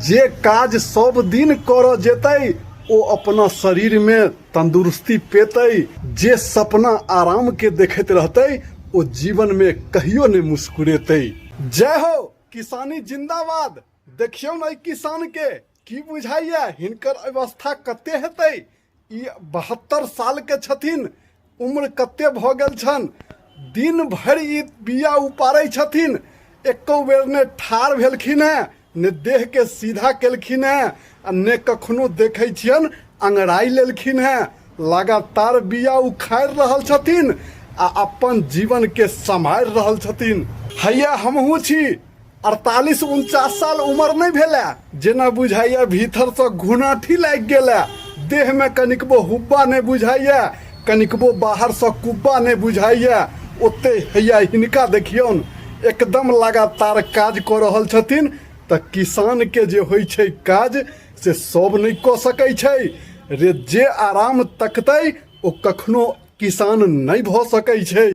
जे काज सब दिन करऽ जेतै ओ अपना शरीरमे तन्दुरुस्ती पेतै। जे सपना आरामके देखैत रहतै ओ जीवनमे कहियो नहि मुस्कुरेतै। जय हो! किसानी जिन्दाबाद! देखियौ ने एहि किसानके, की बुझाइए हिनकर अवस्था कते हेतै? ई 72 सालके छथिन, उम्र कते भऽ गेल छनि। दिन भरि ई बिया उपारै छथिन, एको बेर ने ठाढ़ भेलखिन हेँ, ने देहके सीधा केलखिन हेँ आ ने कखनो देखै छियनि अंगड़ाइ लेलखिन हेँ। लगातार बिया उखाड़ि रहल छथिन आ अपन जीवनके सम्हारि रहल छथिन। हैया हमहूँ छी, 48-49 साल उमर नहि भेलए, जेना बुझाइए भीतरसँ घुनाठी लागि गेलए। देहमे कनिकबो हुब्बा नहि बुझाइए, कनिकबो बाहरसँ कुब्बा नहि बुझाइए। ओते हैया हिनका देखियौन, एकदम लगातार काज कऽ रहल छथिन। तऽ किसानके जे होइ छै काज से सब नहि कऽ सकै छै रे। जे आराम तकतै ओ कखनो किसान नहि भऽ सकै छै।